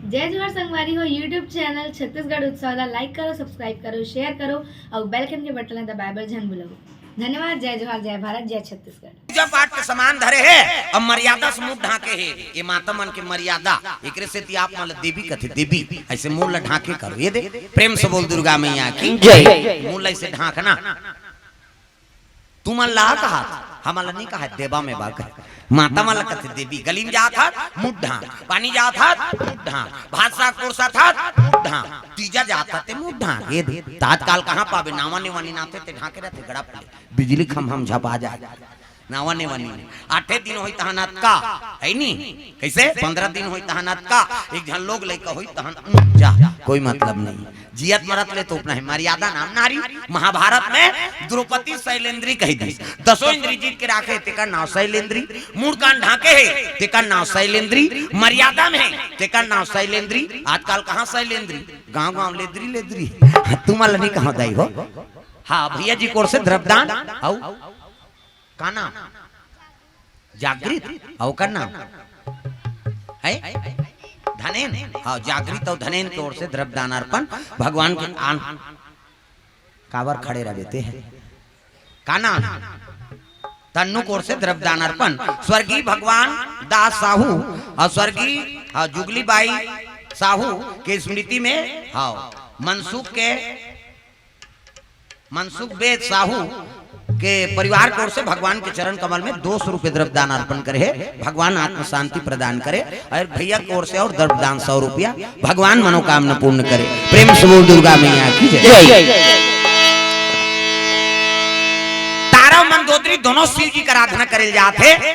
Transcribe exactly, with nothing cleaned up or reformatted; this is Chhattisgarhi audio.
जय जोहार संगवारी हो, YouTube चैनल छत्तीसगढ़ उत्सव ला like करो, subscribe करो, share करो अउ bell icon के बटन ला दबाए बर झन भूलव। धन्यवाद। जय जोहार, जय भारत, जय छत्तीसगढ़। पूजा पाठ के सामान धरे हे, अब मर्यादा से मुंह ढांके हे। ये माता मन के मर्यादा, एकरे सेती आप मन ला देवी कथे, देवी ऐसे मुंह ला ढांके करो। ये दे, प्रेम से बोल दुर्गा मैया की जय। मुंह ला ऐसे ढांकना। तुमन ला कहा, हमन ला नहीं कहा, देवा में बा कहे। माता मन ला कथे देवी, गली में जात हत, मुंह ढांक, पानी जात हत, मुंह ढांक, भात साग परोसत हत, मुंह ढांक, तीजा जात हत, ते मुंह ढांक। ये दे, त आजकाल कहाँ पाबे, नावा नेवानी नाथे ते ढांके रहते, गड़ा पले, बिजली खम हम झपा जाए। नावा नेवानी, आठे दिन होई तहन अतका, है नी? कैसे? पंद्रह दिन होई तहन अतका, एक झन लोग लइका होई तहन, उम, जा, कोई मतलब नहीं। जियत मरत ले तो अपना है, मर्यादा नाम नारी। महाभारत में द्रौपदी शैलेंद्री कही दी, दसों इंद्री जीत के राखे, तेकर नाव शैलेंद्री। मुड़ कान ढांके हे, तेकर नाव शैलेंद्री। मर्यादा में हे, तेकर नाव शैलेंद्री। आजकल कहाँ शैलेंद्री, गांव गांव लेद्री लेद्री। तुमन ला नहीं कहा दाई हो। हाँ, भैया जी कोर से द्रव्यदान। अउ का नाम? जागृत। अउ का नाम है? धनेन। हाँ, जागृत अउ धनेन के ओर से द्रव्यदान अर्पण भगवान के आन काबर खड़े रह बेते हैं। का नाम? तन्नू के ओर से द्रव्यदान अर्पण स्वर्गीय भगवान दास साहू अउ स्वर्गीय, हाँ, जुगली बाई साहू के स्मृति में, हाँ, मनसुख के मनसुख बेद साहू के परिवार के ओर से भगवान के चरण कमल में दो सौ रुपये द्रव्यदान अर्पण करे हे। भगवान आत्म शांति प्रदान करे। अउ भैया के ओर से अउ द्रव्यदान सौ रुपया। भगवान मनोकामना पूर्ण करे। प्रेम से बोल दुर्गा मैया की जय। तारा मंदोदरी दोनों शिव जी के आराधना करे जात हे।